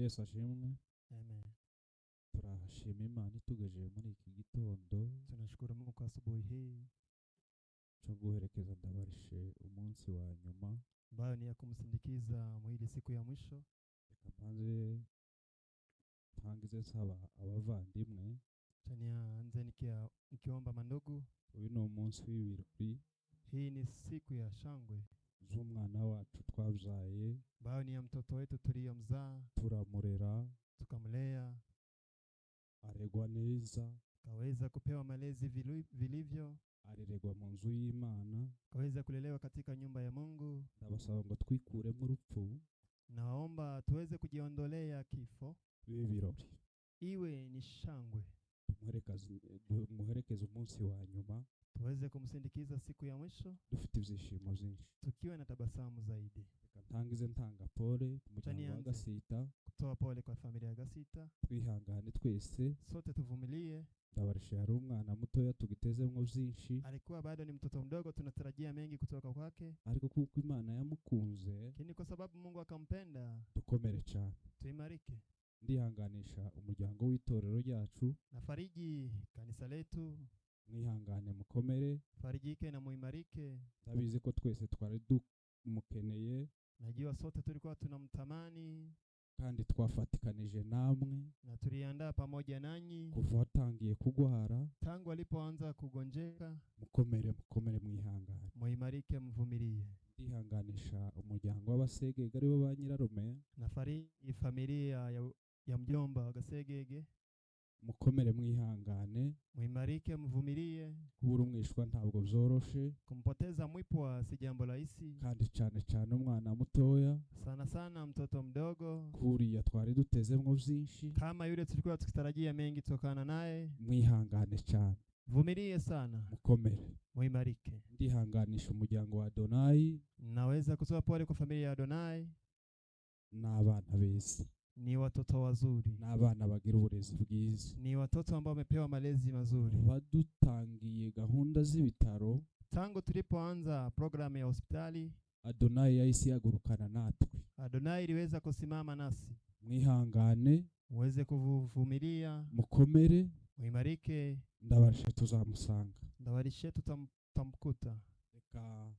Yesu ashimwe. Amen. Turashima Imana itugejeje muri iki gitondo Tunashukuru Mungu kwa asubuhi hii cyo guherekeza Ndabarishe umunsi wa nyuma. Ambayo ni ya kumsindikiza mwili siku ya mwisho. Reka mbanze ntangize nsaba abavandimwe. Acha nianze nikiomba mandugu. Uyu ni umunsi w'ibirori Hii ni siku ya shangwe z'umwana wacu twabyaye, ambayo ni ya mtoto wetu tuliyomzaa, turamurera, tukamlea, aregwa neza, kaweza kupewa malezi vilivyo, areregwa mu nzu y'Imana. Kaweza kulelewa katika nyumba ya Mungu. Ndabasaba ngo twikuremo urupfu, Nawaomba tuweze kujiondolea kifo, bibe ibirori, iwe ni shangwe, tumuherekeze umunsi wa nyuma tuweze kumsindikiza siku ya mwisho dufite ibyishimo byinshi. Tukiwa na tabasamu zaidi. Reka ntangize ntanga pole ku muryango wa Nianze. Gasita. Kutoa pole kwa familia ya Gasita, Twihangane twese. Sote tuvumilie. Ndabarisha yari umwana mutoya tugitezemo byinshi, Alikuwa bado ni mtoto mdogo, tunatarajia mengi kutoka kwake, ariko kuko Imana yamukunze, lakini kwa sababu Mungu akampenda, dukomere cyane. Tuimarike. Ndihanganisha umuryango w'itorero ryacu. Nafariji kanisa letu, Mwihangane mukomere. Farijike na muimarike. Ndabizi ko twese twari dumukeneye, Najua sote tulikuwa tunamtamani kandi twafatikanije namwe na tuliandaa pamoja nanyi kuva watangiye kugwara. Tangu alipoanza kugonjeka. Mukomere, mukomere, mwihangane. Muimarike, mvumilie. Ndihanganisha umuryango w'Abasegege aribo ba nyirarume. Nafariji familia ya mjomba wa Gasegege. Mukomere, mwihangane. Muimarike, mvumilie. Kubura umwishwa ntabwo byoroshe, Kumpoteza mwipwa si jambo rahisi, kandi cyane cyane umwana mutoya sana sana mtoto mdogo kuriya twari dutezemwo byinshi. Kama yule tulikuwa tukitarajia mengi tokana naye. Mwihangane cyane. Vumilie sana, Mukomere. Muimarike. Ndihanganisha umuryango wa Adonai. Naweza kutoa pole kwa familia ya Adonai. N'abana beza, Ni watoto wazuri, n'abana bagira uburezi bwiza. Ni watoto ambao wamepewa malezi mazuri. Badutangiye gahunda z'ibitaro, Tangu tulipoanza programu ya hospitali, Adonai yahise ihagurukana natwe. Adonai iliweza kusimama nasi. Mwihangane, Uweze kuvumilia, mukomere. Muimarike. Ndabarishe tuzamusanga. Ndabarishe tutamkuta. Reka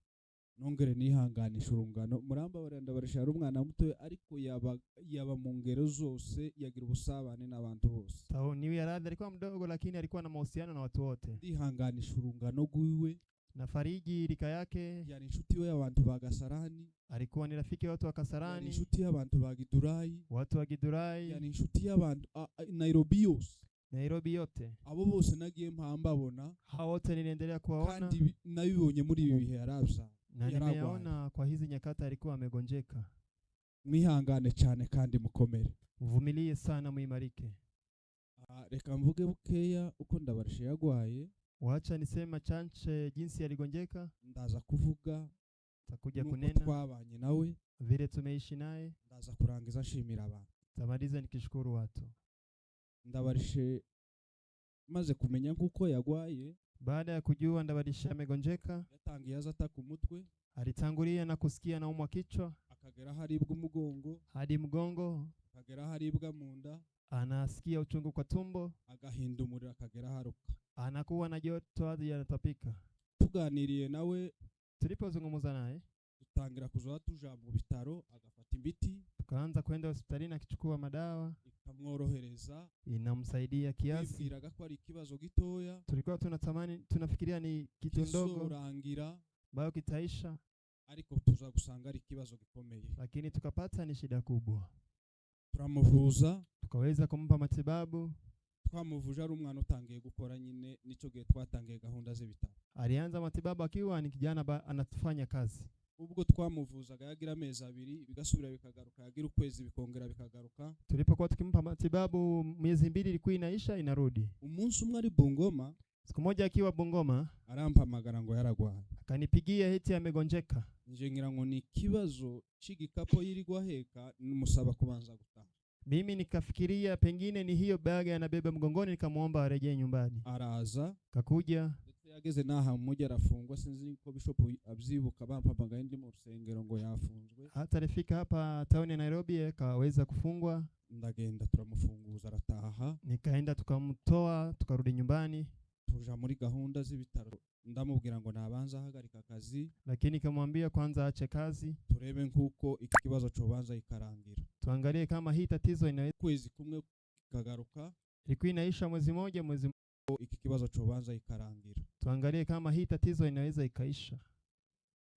nongere nihanganisha urungano. Murambabarira, Ndabarisha yari umwana muto, ariko yaba yaba mu ngero zose, yagira ubusabane n'abantu bose. Niwie radhi, alikuwa mdogo lakini alikuwa na mahusiano na watu wote. Ndihanganisha urungano rwiwe. Na fariji rika yake. Yari inshuti we y'abantu ba Gasarani, Alikuwa ni rafiki wa watu wa yari Kasarani, inshuti y'abantu ba Githurai, watu wa Githurai, yari inshuti y'abantu Nairobi yose. Nairobi yote. Abo bose nagiye mpambabona, Hao wote niliendelea kuwaona kandi nabibonye muri ibi bihe yarabyaye, na yaragwaye. nimeyaona kwa hizi nyakati alikuwa amegonjeka. Mwihangane cyane kandi mukomere. Mvumilie sana, muimarike. Ah, reka mvuge bukeya uko Ndabarishe yagwaye. Wacha nisema chache jinsi aligonjeka. Ndaza kuvuga Takuja nuko kunena twabanye nawe. Vile tumeishi naye. Ndaza kurangiza nshimira abantu. Tamaliza nikishukuru watu. Ndabarishe maze kumenya nk'uko yagwaye, Baada ya kujua Ndabarishe amegonjeka, yatangiye aza ataka umutwe, alitangulia na kusikia naumwa kichwa akagera aho aribwa umugongo, hadi mgongo, akagera aho aribwa mu nda, anasikia uchungu kwa tumbo, agahinda umuriro, akagera aho aruka. Anakuwa na joto hadi anatapika. Tuganiriye nawe, Tulipozungumza naye, dutangira kuza tuja mu bitaro, agafata imiti, tukaanza kwenda hospitalini akichukua madawa, ikamworohereza. Inamsaidia kiasi. Twibwiraga ko ari ikibazo gitoya Tulikuwa tunatamani, tunafikiria ni kitu ndogo kizorangira, ambayo kitaisha, ariko tuza gusanga ari ikibazo gikomeye. Lakini tukapata ni shida kubwa. Turamuvuza. Tukaweza kumpa matibabu. Twamuvuje ari umwana utangiye gukora nyine, nicyo gihe twatangiye gahunda z'ibitaro. Alianza matibabu akiwa ni kijana anafanya kazi. Ubwo twamuvuzaga yagira amezi 2 bigasubira bikagaruka, yagira ukwezi bikongera bikagaruka. Tulipokuwa tukimpa matibabu, miezi 2 ilikuwa inaisha, inarudi. Umunsi umwe ari Bungoma, Siku moja akiwa Bungoma, arampamagara ngo yaragwaye. Akanipigia eti amegonjeka. Nje ngira ngo ni ikibazo c'igikapo yirirwa aheka, musaba kubanza gutaha. Mimi nikafikiria pengine ni hiyo bag anabeba mgongoni, nikamwomba arejee nyumbani. Araza, Kakuja. Ndetse Ageze n'aha mu mujyi arafungwa, sinzi ko bishop abyibuka, bampamagaye ndi mu rusengero ngo yafunzwe. Hata alifika hapa town ya Nairobi akaweza kufungwa. Ndagenda turamufunguza arataha. Nikaenda tukamtoa, tukarudi nyumbani. Tuja muri gahunda z'ibitaro, ndamubwira ngo nabanza ahagarika akazi, Lakini nikamwambia kwanza aache kazi, turebe nk'uko iki kibazo cobanza ikarangira. Tuangalie kama hii tatizo inaweza. Ukwezi kumwe kikagaruka. Ilikuwa inaisha mwezi moja, mwezi Iki kibazo cobanza ikarangira. Tuangalie kama hii tatizo inaweza ikaisha.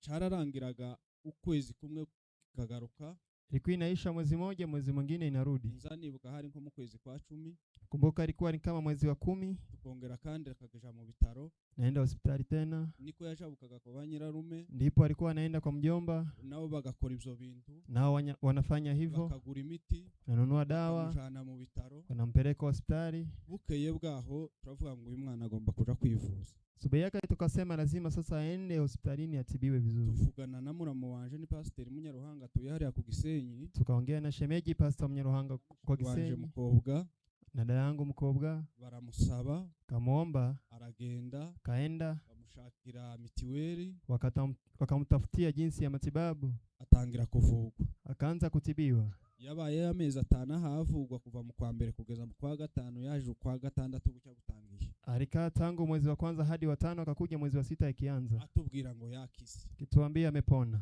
Cararangiraga ukwezi kumwe kikagaruka. Ilikuwa inaisha mwezi moja, mwezi mwingine inarudi. Nza nibuka hari nko mu kwezi kwa 10. Kumbuka ilikuwa ni kama mwezi wa 10. Tukongera kandi akaja mu bitaro. Naenda hospitali tena. Niko yajabukaga kwa ba nyirarume. Ndipo alikuwa anaenda kwa mjomba. Nabo bagakora ivyo bintu. Nao wanafanya hivyo. Bakagura imiti, Wananunua dawa, bakamujana mu bitaro. Wanampeleka hospitali. Bukeye bwaho turavuga ngo uyu mwana agomba kuja kwivuza. Subuhi yake tukasema lazima sasa aende hospitalini atibiwe vizuri. Tuvugana na muramu wanje, ni pasiteri Munyaruhanga, atuye hariya ku Gisenyi. Tukaongea na shemeji Pastor Mnyaruhanga kwa Wanje Gisenyi mukobwa. Na dada yangu mkobwa. Baramusaba, Kamuomba, aragenda, kaenda, bamushakira mitiweli, wakamtafutia jinsi ya matibabu, atangira kuvugwa. Akaanza kutibiwa. Yabaye amezi 5 ahavugwa, kuva mu kwa mbere kugeza mu kwa gatanu, yaje ukwa gatandatu gucya gutangiye. Alikaa tangu mwezi wa kwanza hadi wa 5, akakuja mwezi wa 6 ikianza. Atubwira ngo yakize. Kituambia amepona.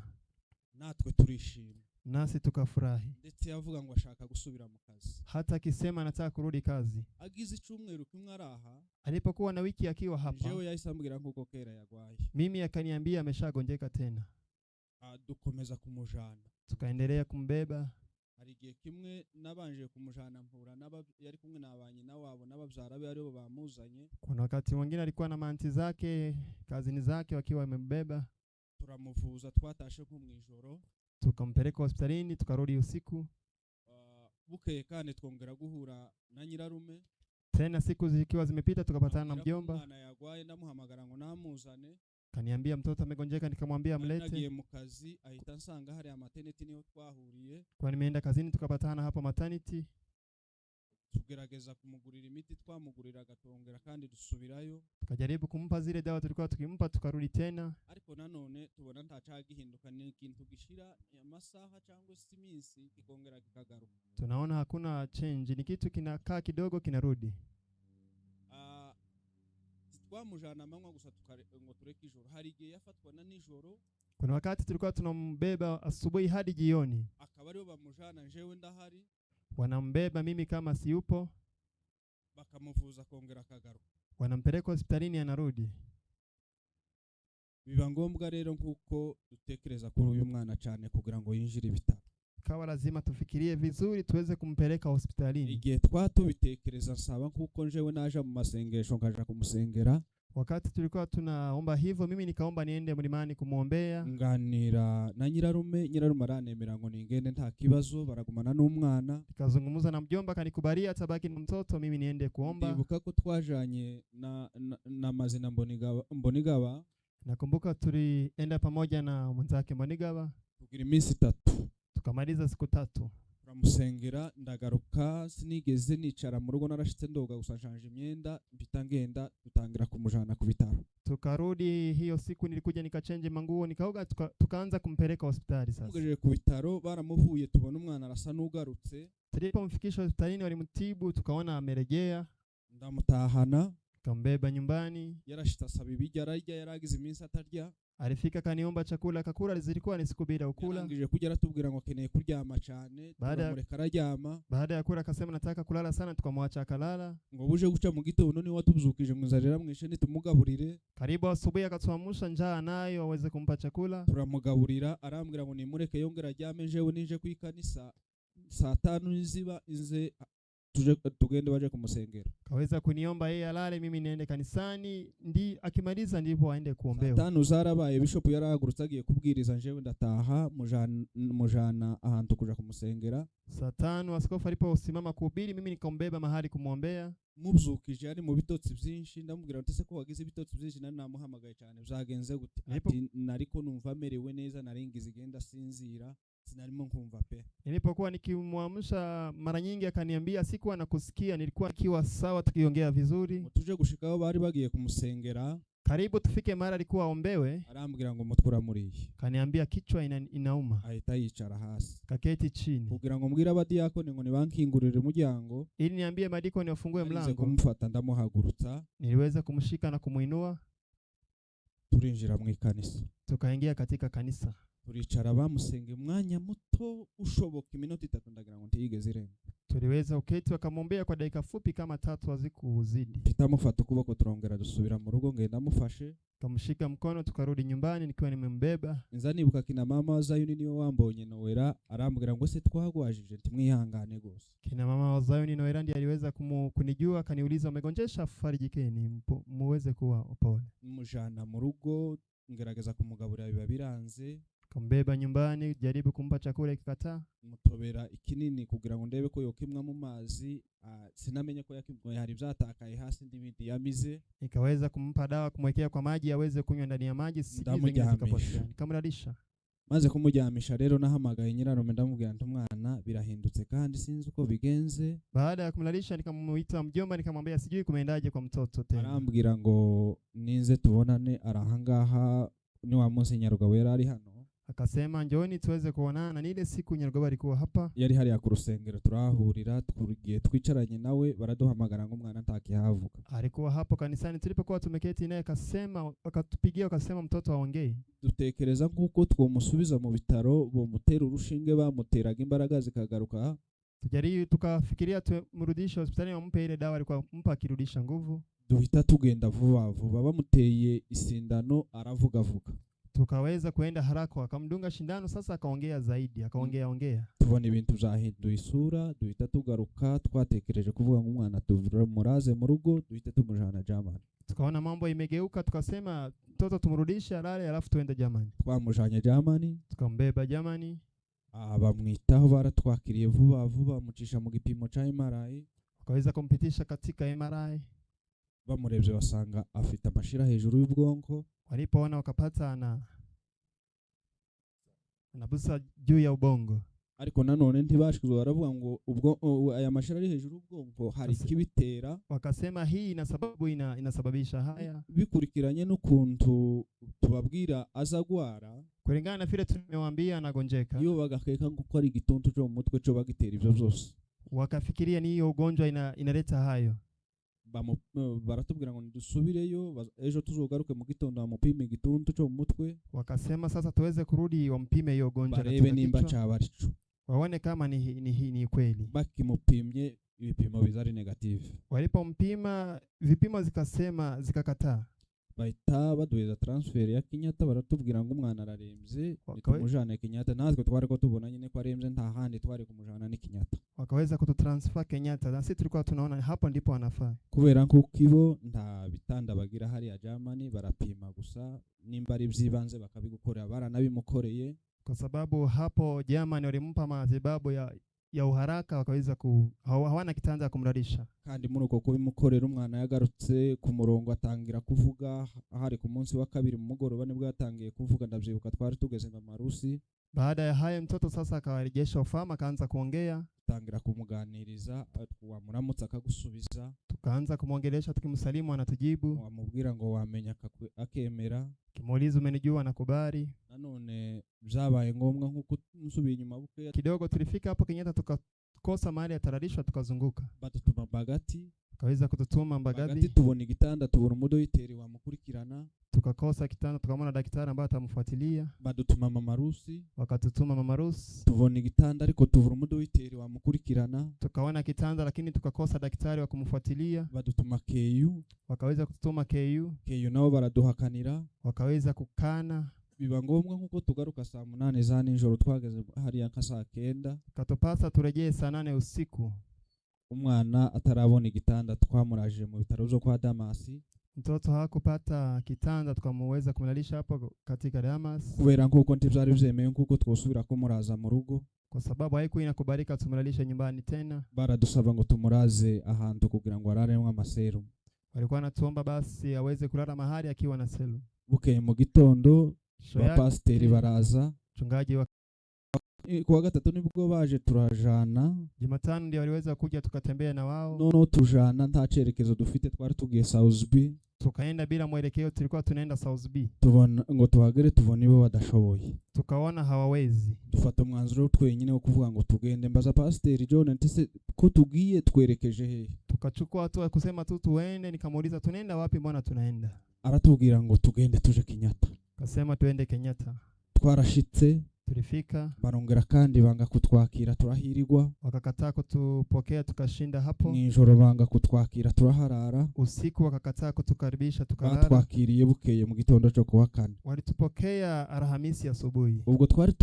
Natwe turishima. Nasi tukafurahi. Ndetse yavuga ngo ashaka gusubira mu kazi. Hata akisema anataka kurudi kazi. Agize icyumweru kimwe araha. Alipokuwa na wiki akiwa hapa, Jewe yahise ambwira nkuko kera yagwaye. Mimi akaniambia ameshagonjeka tena. Dukomeza kumujana. Tukaendelea kumbeba. Hari igihe kimwe nabanje kumujana mpura n'aba yari kumwe na ba nyina wabo n'ababyara be aribo bamuzanye. Kuna wakati mwingine alikuwa na manti zake, kazini zake wakiwa wamembeba. Turamuvuza, twatashe nko mu ijoro. Tukampeleka hospitalini, tukarudi usiku. Bukeye kandi twongera guhura na nyirarume. Tena siku zikiwa zimepita tukapatana na Ambwira ko mjomba. umwana yagwaye, ndamuhamagara ngo namuzane. Kaniambia mtoto amegonjeka, nikamwambia Nari amlete. nagiye mu kazi ahita ansanga hariya maternity niho twahuriye. Kwa nimeenda kazini tukapatana hapo maternity. Tugerageza kumugurira imiti twamuguriraga, tongera kandi dusubirayo. Tukajaribu kumpa zile dawa tulikuwa tukimpa, tukarudi tena. Ariko nanone tubona ntacagihinduka, ni ikintu gishira amasaha cyangwa se iminsi kikongera kikagaruka. Tunaona hakuna change, ni kitu kinakaa kidogo kinarudi. Twamujana amanywa gusa ngo tureke ijoro, hari igihe yafatwa na nijoro. Kuna wakati tulikuwa tunambeba asubuhi hadi jioni. Akaba aribo bamujana, jewe ndahari. Wanambeba mimi kama siyupo. Bakamuvuza akongera akagaruka. Wanampeleka hospitalini anarudi. Biba ngombwa rero nkuko dutekereza kuri uyu mwana cyane kugira ngo yinjire ibitaro. Ikawa lazima tufikirie vizuri tuweze kumpeleka hospitalini. Igihe twatubitekereza nsaba nkuko njewe naja mu masengesho nkaja kumusengera. Wakati tulikuwa tunaomba hivyo, mimi nikaomba niende mlimani kumwombea. Nganira na nyirarume, nyirarume aranemera ngo ningende nta kibazo, baragumana n'umwana. Nikazungumza na mjomba akanikubalia atabaki na mtoto, mimi niende kuomba. Ndibuka ko twajanye na Mazina Mbonigaba. Nakumbuka tulienda pamoja na mwenzake Mbonigaba. Tugira iminsi 3. Tukamaliza siku 3. Turamusengera, ndagaruka, sinigeze nicara mu rugo, narashitse ndoga gusa nshanje imyenda mpita ngenda, dutangira kumujana ku bitaro. Tukarudi hiyo siku, nilikuja nikachange manguo nikaoga, tukaanza kumpeleka hospitali sasa. Tumugejeje ku bitaro baramuvuye, tubona umwana arasa n'ugarutse. Tulipomfikisha hospitalini walimtibu, tukaona amerejea. Ndamutahana. Kambeba nyumbani. Yarashitse asaba ibiryo ararya, yaragize iminsi atarya. Alifika kaniomba chakula akakula, zilikuwa ni siku bila ukula. Yarangije kurya aratubwira ngo akeneye kuryama cyane, turamureka araryama. Baada ya kula akasema nataka kulala sana, tukamwacha akalala. Ngo buje guca mu gitondo niwe watubzukije ngo inzara iramwishe nitumugaburire. Karibu asubuhi akatuamsha njaa nayo aweze kumpa chakula. Turamugaburira, arambwira ngo nimureke yongera aryame, jewe nije ku ikanisa saa 5 niziba inze tuje tugende baje kumusengera. Kaweza kuniomba yeye alale, mimi niende kanisani, ndi akimaliza ndipo aende kuombewa. Saa 5 zarabaye, bishop yarahagurutse agiye kubwiriza, jewe ndataha mujana ahantu kuja kumusengera. Saa 5 askofu aliposimama kuhubiri, mimi nikaombeba mahali kumwombea. Mubzukije ari mu bitotsi byinshi, ndamubwira nti ese ko wagize ibitotsi byinshi, nari namuhamagaye cyane byagenze gute? Ati nariko numva amerewe neza, naringize igenda sinzira, sinarimo nkumva pe. Nilipokuwa nikimwamsha mara nyingi akaniambia sikuwa nakusikia, nilikuwa nikiwa sawa tukiongea vizuri. Ngo tuje gushikaho bari bagiye kumusengera. Karibu tufike mahali alikuwa aombewe, Arambwira ngo umutwe uramuriye. Kaniambia kichwa inauma, Ahita yicara hasi. Kaketi chini. Kugira ngo mbwire abadiyakoni ngo nibankingurire umuryango, Ili niambie madikoni wafungue narize mlango, kumufata ndamuhagurutsa, niliweza kumshika na kumuinua, turinjira mu ikanisa. Tukaingia katika kanisa. Turicara bamusenga umwanya muto ushoboka iminota 3 ndagira ngo ntiyigeze irenga. Tuliweza uketi wakamwombea kwa dakika fupi kama 3 hazikuzidi. Mpita mufata ukuboko turongera dusubira mu rugo ngenda mufashe. Kamshika mkono tukarudi nyumbani nikiwa nimembeba. Nza nibuka kina mama wa Zayuni niwe wambonye Noella arambwira ngo se twagwajije ntimwihangane gose. Kina mama wa Zayuni Noella ndiye aliweza kunijua akaniuliza umegonjesha, farijikeni muweze kuwa pole. Mujana mu rugo ngerageza kumugaburira biba biranze. Kambeba nyumbani jaribu kumpa chakula ikikataa. Mutobera ikinini kugira ngo ndebe ko yokimwa mu mazi, sinamenye ko yakimwa hari byatakaye hasi n'ibindi yamize. Nikaweza kumpa dawa kumwekea kwa maji aweze kunywa ndani ya maji, sijui zingine Ndamuryamisha. zikapotea. Nikamrudisha. Maze kumuryamisha rero nahamagaye nyirarume ndamubwira nti umwana birahindutse kandi sinzi uko bigenze. Baada ya kumlalisha nikamuita mjomba nikamwambia sijui kumeendaje kwa mtoto tena. Arambwira ngo ninze tubonane arahangaha ni wa munsi Nyarugabo yari ari hano. Akasema njooni tuweze kuonana. Ni ile siku Nyarugabo alikuwa hapa. Yari hariya ku rusengero turahahurira, tugiye twicaranye nawe baraduhamagara ngo umwana ntakihavuga. Alikuwa hapo kanisani tulipokuwa tumeketi naye, akasema, wakatupigia wakasema mtoto aongee. Dutekereza nk'uko twomusubiza mu bitaro bomutera urushinge bamuteraga imbaraga zikagaruka. Tujaribu tukafikiria tumrudishe hospitali wampe ile dawa alikuwa mpa akirudisha nguvu. Duhita tugenda vuba vuba bamuteye isindano aravugavuga. Tukaweza kuenda haraka akamdunga shindano, sasa akaongea zaidi, akaongea ongea. Tubona ibintu byahinduye isura, duhita tugaruka twatekereje kuvuga ngo umwana tumuraze mu rugo, duhita tumujana Germany. Tukaona mambo imegeuka, tukasema mtoto tumrudishe alale alafu tuende Germany. Twamujanye Germany. Tukambeba Germany. Bamwitaho baratwakiriye vuba vuba, bamucisha mu gipimo ca MRI. Wakaweza kumpitisha katika MRI. Bamurebye basanga afite amashira hejuru y'ubwonko. Walipoona wakapata anabusa juu ya ubongo. Ariko nanone ntibashizwe baravuga ngo ubwo aya mashira ari hejuru y'ubwonko hari ikibitera. Wakasema hii ina sababu inasababisha haya. Bikurikiranye n'ukuntu tubabwira azagwara. Kulingana na vile tumewaambia anagonjeka. Iyo bagakeka ngo ari igituntu cyo mu mutwe cyo bagitera ibyo byose. Wakafikiria ni hiyo ugonjwa inaleta hayo. Baratubwira ngo nidusubireyo ejo tuzogaruke mu gitondo bamupime igituntu cyo mu mutwe. Wakasema sasa tuweze kurudi wampime hiyo ugonjwa barebe katika nimba kichwa. cyaba ari cyo. Waone kama ni kweli. Bakimupimye ibipimo bizari negative. Walipompima vipimo zikasema zikakataa. Bahita baduheza transfer ya Kenyatta baratubwira ngo umwana ararembye nitumujane Kenyatta. Natwe twari ko tubona nyine ko arembye nta handi twari kumujana ni Kenyatta. Wakaweza kututransfer Kenyatta na sisi tulikuwa tunaona hapo ndipo anafaa. Kubera ko kibo nta bitanda bagira hari ya Germany barapima gusa nimba ari byibanze bakabigukorera baranabimukoreye. Kwa sababu hapo Germany walimpa matibabu ya uharaka wakaweza hawana kitanda kumrudisha. Kandi muri uko kubimukorera umwana yagarutse ku murongo atangira kuvuga hari ku munsi wa kabiri mu mugoroba nibwo yatangiye kuvuga ndabyibuka twari tugeze mu Marusi. Baada ya hayo mtoto sasa akarejesha ufahamu akaanza kuongea. Tangira kumuganiriza wamuramutsa akagusubiza. Tukaanza kumwongelesha tukimsalimu anatujibu. Wamubwira ngo wamenya akemera. Kimuuliza umenijua anakubali. Nanone byabaye ngombwa nkuko nsubiye inyuma buke kidogo tulifika hapo Kenyatta tukakosa mahali atararishwa tukazunguka. Batutuma Mbagati. Akaweza kututuma Mbagati. Mbagati tubona igitanda tubona umudoyiteri wamukurikirana. Tukakosa kitanda tukamwona daktari ambaye atamfuatilia. Badutuma Mama Rusi. Wakatutuma Mama Rusi. Tubona igitanda ariko tubura umudoyiteri wamukurikirana. Tukaona kitanda lakini tukakosa daktari wa kumfuatilia. Badutuma KU. Wakaweza kututuma KU. KU nabo baraduhakanira. Wakaweza kukana. Biba ngombwa nkuko tugaruka saa 8 za nijoro twageze hariya nka saa 9. Katupasa turejee saa 8 usiku. Umwana atarabona igitanda twamuraje mu bitaro byo kwa Damasi. Mtoto hakupata kitanda tukamuweza kumlalisha hapo katika Damas. Kubera nkuko ntibyari byemewe nkuko twosubira kumuraza mu rugo. Kwa sababu haikuwa inakubalika tumlalishe nyumbani tena. Baradusaba ngo tumuraze ahantu kugira ngo araremwe amaseru. Walikuwa wanatuomba basi aweze kulala mahali akiwa na selu. Bukeye mu gitondo bapasteri baraza. Mchungaji wa kuwa gatatu nibwo baje turajana. Jumatano ndio waliweza kuja tukatembea na wao. Noneho tujana nta cyerekezo dufite twari tugiye Southby. Tukaenda bila mwelekeo, tulikuwa tunaenda South B. Tubona ngo tuhagere, tubona ibo badashoboye. Tukaona hawawezi. Dufata umwanzuro twenyine wo kuvuga ngo tugende. Mbaza Pasiteri John nti se ko tugiye twerekeje hehe? Tukachukua hatua ya kusema tu tuende, nikamuuliza tunaenda wapi, mbona tunaenda? Aratubwira ngo tugende tuje Kenyatta. Kasema tuende Kenyatta. Twarashitse. Tulifika. Barongera kandi banga kutwakira, turahirirwa. Wakakataa kutupokea, tukashinda hapo. Mu ijoro banga kutwakira, turaharara. Usiku wakakataa kutukaribisha, tukalala. Batwakiriye bukeye mu gitondo cyo kuwa kane. Walitupokea Alhamisi asubuhi. Ubwo twari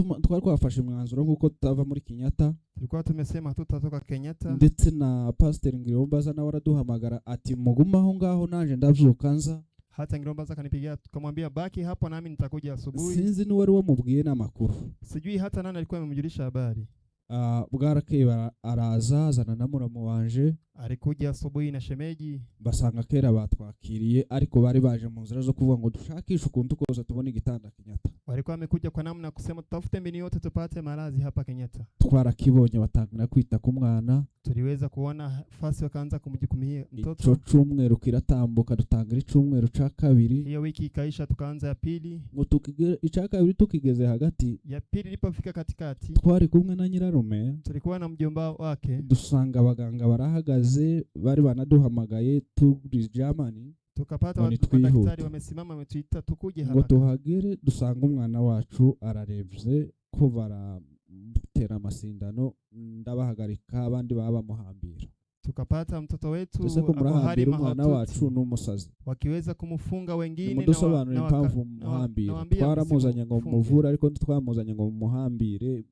twafashe umwanzuro nk'uko tutava muri Kenyatta. Tulikuwa tumesema hatutatoka Kenyatta. Ndetse na Pasiteri Ngirombaza nawe araduhamagara ati mugume aho ngaho, nanje ndabyuka nza. Hata Ngirombaza akanipigia, tukamwambia baki hapo nami nitakuja asubuhi. Sinzi n'uwari wamubwiye n'amakuru. Sijui hata nani alikuwa amemjulisha habari. Ah, bwarakeye araza azana na muramu wanje. Alikuja asubuhi na shemeji. Basanga kera batwakiriye, ariko bari baje mu nzira zo kuvuga ngo dushakishe ukuntu koza tubone igitanda Kenyatta. Walikuwa wamekuja kwa namna ya kusema tutafute mbinu yote tupate malazi hapa Kenyatta. Twarakibonye, batangira kwita ku mwana. Tuliweza kuona fasi, wakaanza kumjukumia Ico mtoto. cumweru kiratambuka, dutangira icumweru ca kabiri. Hiyo wiki ikaisha, tukaanza ya pili. Ngo tukigere ica kabiri, tukigeze hagati, Ya pili ilipofika katikati, twari kumwe na nyirarume. Tulikuwa na mjomba wake. Dusanga abaganga barahagaze, bari banaduhamagaye turi Germany. Tukapata Ngo watu nitwihute. madaktari wamesimama, wametuita tukuje Ngo haraka. tuhagere dusanga umwana wacu ararembye, ko baramutera amasindano, ndabahagarika, abandi baba bamuhambira. Tukapata mtoto wetu Ese ko ako hali murahambira umwana mahututi, wacu n'umusazi? Wakiweza kumufunga wengine Nimudusobanurire impamvu mumuhambira. nawaambia Twaramuzanye ngo msimufunge. mumuvure, ariko ntitwamuzanye ngo mumuhambire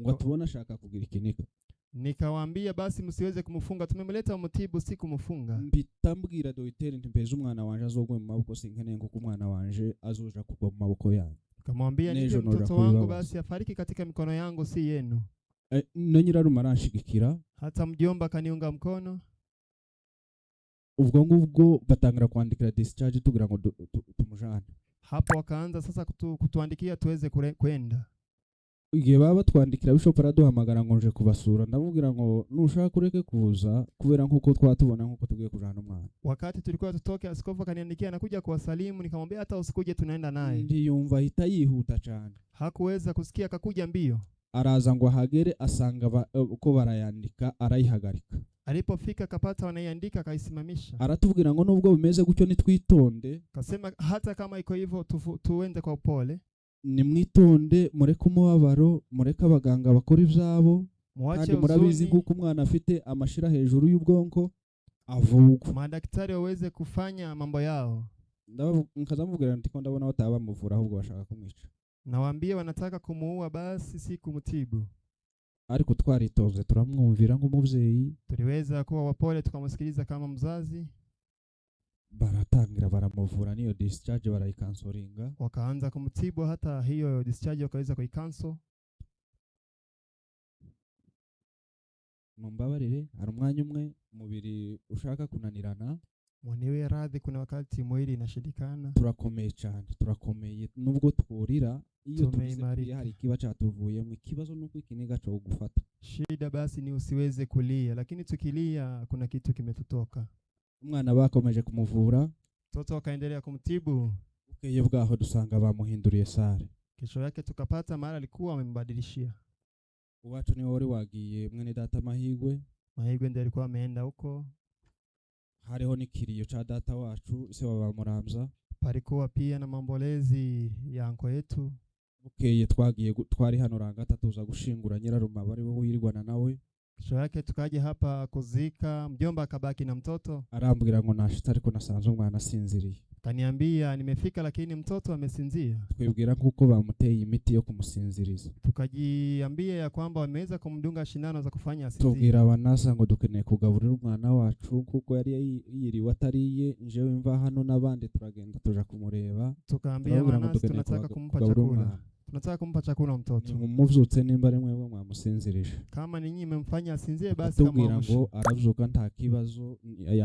ngo atubone ashaka kugira ikiniga. Nikawaambia basi msiweze kumfunga, tumemleta mtibu, si kumfunga. Mpita mbwira dogiteri nti mbeze umwana wanje azogwe mu maboko, sinkeneye kuko umwana wanje azoja kugwa mu maboko yanyu. Kamwambia nipe N'ejo noja mtoto wangu kubibabaza. basi afariki katika mikono yangu, si yenu. Eh, na nyirarume aranshigikira. Hata mjomba akaniunga mkono. Ubwo ngubwo batangira kwandikira discharge tugira ngo tumujane. Hapo wakaanza sasa kutuandikia tuweze kwenda. Igihe baba batwandikira, bishop araduhamagara ngo nje kubasura. Ndamubwira ngo nushaka ureke kuza, kubera nkuko twatubona nkuko tugiye kujana umwana. Wakati tulikuwa tutoke, askofu akaniandikia nakuja kuwasalimu, nikamwambia hata usikuje, tunaenda naye. Ndiyumva ahita yihuta cyane. Hakuweza kusikia, akakuja mbio. Araza ngo ahagere asanga uko barayandika, arayihagarika. Alipofika akapata wanaiandika, akaisimamisha. Aratubwira ngo nubwo bimeze gutyo nitwitonde. Akasema hata kama iko hivyo tuende kwa upole. Nimwitonde, mureke umubabaro, mureke abaganga bakora ibyabo. Muache Kandi murabizi huzuni, kuko umwana afite amashira hejuru y'ubwonko avugwa. Madaktari waweze kufanya mambo yao. Nkaza mubwira nti ko ndabona bataba bamuvura, ahubwo bashaka kumwica. Nawaambie wanataka kumuua, basi si kumtibu. Ariko twaritonze turamwumvira nk'umubyeyi. Tuliweza kuwa wapole, tukamsikiliza kama mzazi. Baratangira baramuvura, n'iyo discharge barayikansoringa. Wakaanza kumtibu, hata hiyo discharge wakaweza kuicancel. Mumbabarire, hari umwanya umwe umubiri ushaka kunanirana. Mwaniwe radhi, kuna wakati mwili inashindikana. Turakomeye cyane, turakomeye nubwo twurira iyo tugize Tumeimarika. kuriya hari ikiba cyatuvuyemo. Ikibazo ni uko ikiniga cyo gufata. Shida basi ni usiweze kulia, lakini tukilia kuna kitu kimetutoka. Umwana bakomeje kumuvura. Mtoto wakaendelea kumtibu. Bukeye bwaho dusanga bamuhinduriye salle. Kesho yake tukapata mahali alikuwa wamembadilishia. Uwacu niwe wari wagiye, mwene data Mahigwe. Mahigwe ndiye alikuwa ameenda huko. Hariho n'ikiriyo ca data wacu, se wa Bamuramza. Palikuwa pia na maombolezi ya anko yetu. Bukeye twagiye twari hano Rangata, tuza gushingura nyiraruma bari we wirirwana nawe. Kesho yake tukaja hapa kuzika, mjomba akabaki na mtoto. Arambwira ngo nashitse ariko nasanze umwana asinziriye. Kaniambia nimefika lakini mtoto amesinzia. Twibwira nk'uko bamuteye imiti yo kumusinziriza. Tukajiambia ya kwamba wameweza kumdunga shindano za kufanya asinzie. Tubwira abanasa ngo dukeneye kugaburira umwana wacu kuko yari yiriwe atariye. Njewe mva hano n'abandi turagenda tuja kumureba. Tukaambia Turababwira ngo manasi dukeneye tunataka kumpa kugaburira chakula. umwana. Tunataka kumpa chakula mtoto. Nimuvyutse nimba ari mwebwe mwamusinzirije. Kama ni nyinyi mmemfanya asinzie basi Atubwira kama ngo aravyuka nta kibazo,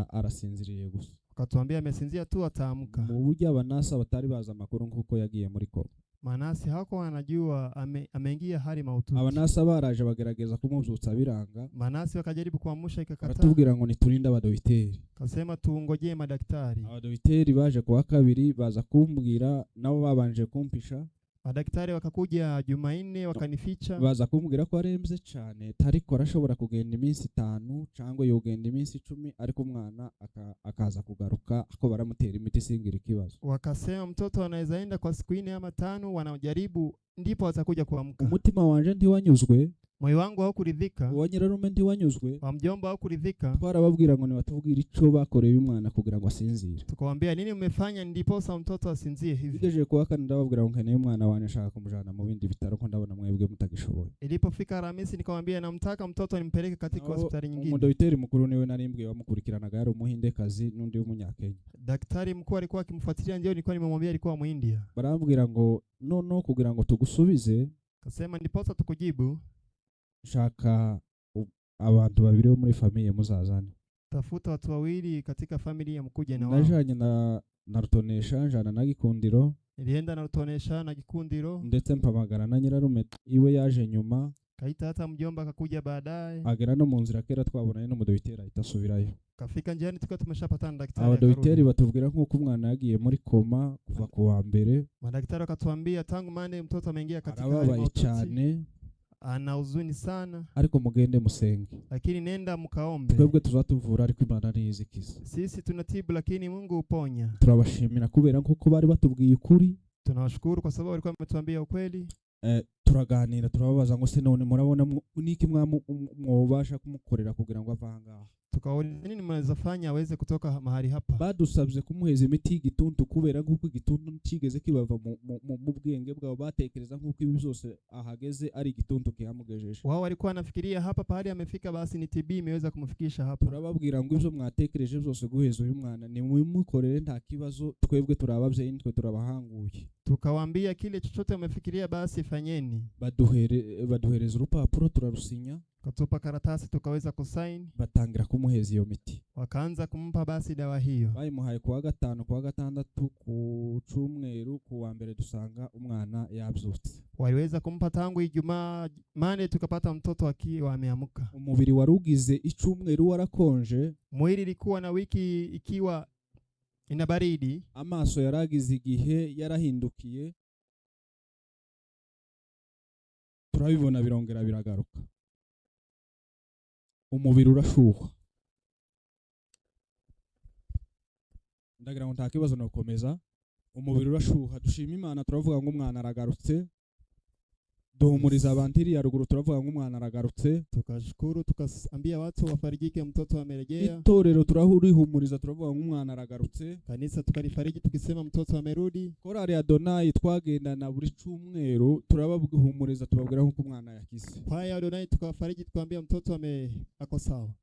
arasinziriye gusa. Akatuambia amesinzia tu ataamka. Mu buryo abanasa batari bazi amakuru nk'uko yagiye muri koma. Manasi hakuwa anajua ameingia hali mahututi. Abanasi baraje bagerageza kumubyutsa biranga. Manasi wakajaribu kuamsha ikakataa. Baratubwira ngo niturinde abadogiteri. Kasema tuungojee madaktari. Abadogiteri baje kuwa kabiri baza kumbwira, nabo babanje kumpisha. Madaktari wakakuja Jumanne wakanificha. Baza kumbwira ko arembye cyane, tariko arashobora kugenda iminsi 5 cyangwa yogenda iminsi 10, ariko umwana akaza kugaruka ako baramutera imiti singira ikibazo. Wakasema mtoto anaweza enda kwa siku 4 ama 5, wanajaribu ndipo atakuja kuamka. Umutima wanje ntiwanyuzwe. Moyo wangu haukuridhika. Uwa nyirarume ntiwanyuzwe. Wa mjomba haukuridhika. Twarababwira ngo nibatubwire ico bakoreye umwana kugira ngo asinzire. Tukawaambia nini mmefanya ndiposa mtoto asinzie hivi. Bigejeje kuwa kane ndababwira ngo nkeneye umwana wanje nshaka kumujana mu bindi bitaro ko ndabona mwebwe mutagishoboye. Ilipofika Alhamisi nikamwambia namtaka mtoto nimpeleke katika hospitali nyingine. Umudogiteri mukuru niwe narimbwiye wamukurikiranaga yari umuhindekazi n'undi w'umunyakenya. Daktari mkuu alikuwa akimfuatilia, ndio nilikuwa nimemwambia alikuwa Muindia. Barambwira ngo nono kugira ngo tugusubize, kasema ndiposa tukujibu, shaka abantu babiri bo muri famille muzazane. Tafuta watu wawili katika familia mkuje na wao. Najanye na Rutonesha, njana na Gikundiro. Nilienda na Rutonesha na Gikundiro. Ndetse mpamagara na nyirarume iwe yaje nyuma. Kaita hata mjomba akakuja baadaye. Agera no mu nzira kera twabonanye n'umudogiteri ahita asubirayo. Kafika njiani tukiwa tumeshapatana daktari. Abadogiteri batubwira nkuko umwana yagiye muri koma kuva ku wa mbere. Madaktari wakatuambia tangu Monday mtoto ameingia katika hali Arababaye mahututi. cyane. Ana huzuni sana. Ariko mugende musenge. Lakini nenda mkaombe. Twebwe tuzatuvura ariko Imana niyizikiza. Sisi tunatibu lakini Mungu uponya. Turabashimira kubera nkuko bari batubwiye ukuri. Tunawashukuru kwa sababu walikuwa wametuambia ukweli. Turaganira turababaza ngo se none murabona niki mwobasha kumukorera kugira ngo ave ahangaha. Tukaona nini mnaweza fanya aweze kutoka mahali hapa. Badusabye kumuheza imiti y'igituntu kubera nkuko igituntu kigeze kibava mu bwenge bwabo, batekereza nkuko ibi byose ahageze ari igituntu kihamugejeje. Wao walikuwa wanafikiria hapa pahali amefika basi ni TB imeweza kumfikisha hapa. Turababwira ngo ibyo mwatekereje byose guheza uyu mwana ni mumukorere nta kibazo, twebwe turababyeyi nitwe turabahanguye. Tukawaambia kile chochote umefikiria basi fanyeni. Baduhereza urupapuro turarusinya. Katupa karatasi tukaweza kusaini. Batangira kumuheza iyo miti. Wakaanza kumpa basi dawa hiyo. Bayimuhaye kuwa gatanu, kuwa gatandatu, ku cyumweru, ku wa mbere dusanga umwana yabyutse. Waliweza kumpa tangu Ijumaa Mane tukapata mtoto akiwa ameamka. Umubiri warugize icyumweru warakonje. Mwili ilikuwa na wiki ikiwa ina baridi. Amaso yaragize igihe yarahindukiye. Turabibona birongera biragaruka. Umubiri urashuha. Ndagira ngo nta kibazo nokomeza. Umubiri urashuha, dushima Imana turavuga ngo umwana aragarutse. Duhumuriza abantu iriya ruguru turavuga ngo umwana aragarutse. Tukashukuru tukaambia watu wafarijike mtoto amerejea. Itorero turahurihumuriza turavuga ngo umwana aragarutse. Kanisa tukalifariji tukisema mtoto amerudi. Korali Adonai twagendana buri cyumweru turabahumuriza tubabwira nkuko umwana yakize. Kwaya Adonai tukawafariji tukaambia mtoto ako sawa.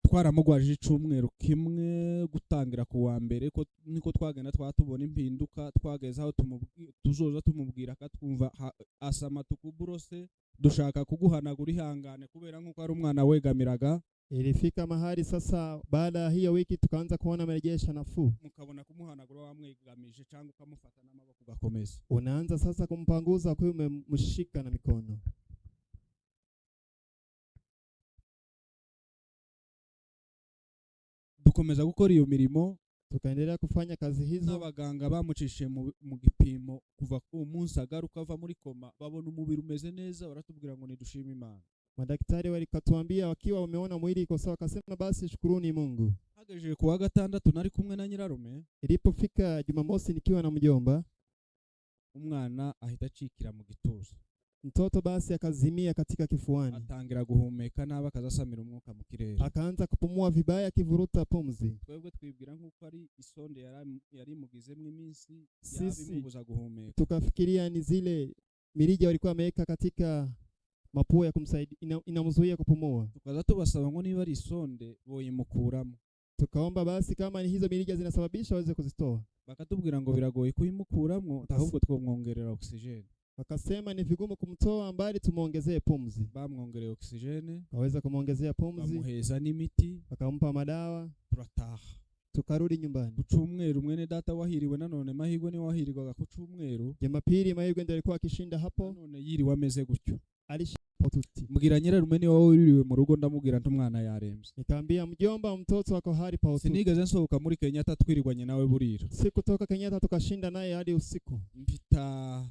Twaramugwaje icyumweru kimwe gutangira ku wa mbere ko niko twagenda twatubona impinduka, twageze aho tuzoza tumubwira akatwumva asama tukuburose dushaka kuguhanagura ihangane kubera nkuko ari umwana wegamiraga. Ilifika mahali sasa baada ya hiyo wiki tukaanza kuona marejesho nafuu. Mukabona kumuhanagura wamwegamije cyangwa ukamufata n'amaboko ugakomeza. Unaanza sasa kumpanguza kwa umemshika na mikono. Dukomeza gukora iyo mirimo, tukaendelea kufanya kazi hizo. N'abaganga bamucishe mu gipimo kuva ku munsi agaruka ava muri koma babona umubiri umeze neza, baratubwira ngo nidushime Imana. Madaktari walikatuambia wakiwa wameona mwili iko sawa, akasema basi shukuruni Mungu. Hagejeje kuwa gatandatu nari kumwe na nyirarume. Ilipofika Jumamosi nikiwa na mjomba, umwana ahita acikira mu gituza. Mtoto basi akazimia katika kifuani. Atangira guhumeka nabi akazasamira umwuka mu kirere. Akaanza kupumua vibaya akivuruta pumzi. Twebwe twibwira nkuko ari isonde yari mugizemo iminsi Sisi yabimubuza guhumeka. Tukafikiria ni zile mirija walikuwa wameweka katika mapua ya kumsaidia inamzuia kupumua. Tukaza tubasaba ngo niba ari isonde boyimukuramo. Tukaomba basi kama ni hizo mirija zinasababisha waweze kuzitoa. Bakatubwira ngo biragoye kuyimukuramo ahubwo twomwongerera oxygen. Wakasema ni vigumu kumtoa mbali tumuongezee pumzi. Bamwongereye oxygen, Waweza kumuongezea pumzi. Bamuheza n'imiti, wakampa madawa. Turataha. Tukarudi nyumbani. Ku cumweru mwene data wahiriwe nanone Mahirwe niwe wahirirwaga ku cumweru. Jumapili Mahirwe ndiye alikuwa akishinda hapo. Nanone yiriwe ameze gutyo. Alishinda mahututi. Mbwira nyirarume niwe wiriwe mu rugo, ndamubwira nti umwana yarembye. Nikaambia mjomba, mtoto ako hali pahututi. Sinigeze nsohoka muri Kenyatta twirirwanye nawe burira. Sikutoka Kenyatta tukashinda naye hadi usiku. Mpita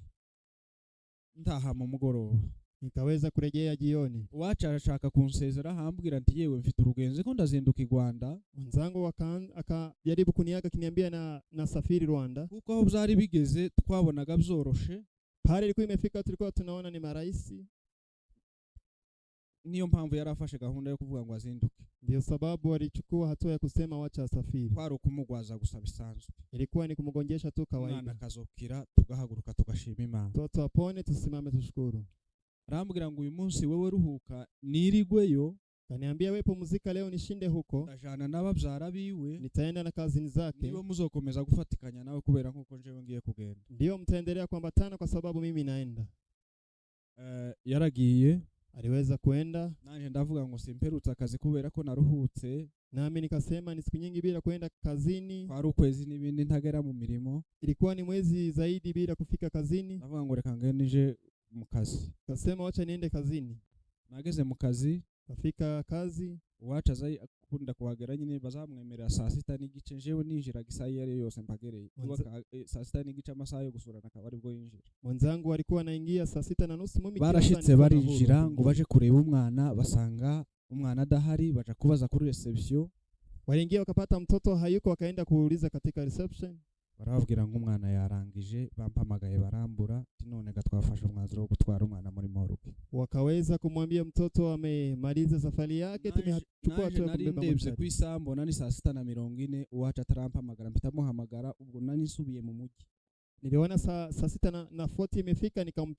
ntaha mu mugoroba. Nikaweza kurejea jioni. Uwacu arashaka kunsezera, ahambwira nti yewe mfite urugenzi ko ndazinduka i Rwanda. Mwenzangu akajaribu kuniaga akiniambia na safiri Rwanda. Kuko aho byari bigeze twabonaga byoroshe. Pale ilikuwa imefika tulikuwa tunaona ni marahisi. Niyo mpamvu yari afashe gahunda yo kuvuga ngo azinduke. Ndio sababu alichukua hatua ya kusema wacha asafiri. Kwari ukumugwaza gusa bisanzwe. Ilikuwa ni kumgonjesha tu Umwana kawaida. akazokira tugahaguruka tugashima Imana. Mtoto apone, tusimame tushukuru. Arambwira ngo uyu munsi wewe ruhuka nirigweyo. Kaniambia we pumzika leo nishinde huko, ndajana n'ababyara biwe. Nitaenda na kazini zake. Niba muzokomeza gufatikanya nawe kubera nkuko njewe ngiye kugenda. Ndio mtaendelea kuambatana kwa sababu mimi naenda. Yaragiye. Aliweza kuenda. Nanje ndavuga ngo simperutse akazi kubera ko naruhutse. Nami nikasema ni siku nyingi bila kuenda kazini. Kwari ukwezi n'ibindi ntagera mu mirimo. Ilikuwa ni mwezi zaidi bila kufika kazini. Ndavuga ngo reka ngende nje mu kazi. Kasema wacha niende kazini. Nageze mu kazi. Kafika kazi. Uwacu aza akunda kuhagera nyine bazamwemerera saa 6:30, njewe ninjiraga isaha iyo ariyo yose mpagereye. 6:30 amasaha yo gusurana akaba aribwo yinjira. Mwenzangu alikuwa anaingia saa 6:30, mimi kila saa Barashitse nilikuwa na huru barinjira ngo kuingia. baje kureba umwana, basanga umwana adahari, baja kubaza kuri reception. Waliingia wakapata mtoto hayuko, wakaenda kuuliza katika reception. Barababwira ngo umwana yarangije, bampamagaye barambura ati none ga twafashe umwanzuro wo gutwara umwana muri morgue. Wakaweza kumwambia mtoto amemaliza safari yake, tumechukua Naje hatua ya nari kumbeba ndebye mochari. ku isaha mbona ni saa 6:40, uwacu atarampamagara mpita muhamagara, ubwo nari nsubiye mu mujyi. Niliona saa 6:40 imefika nikampigia.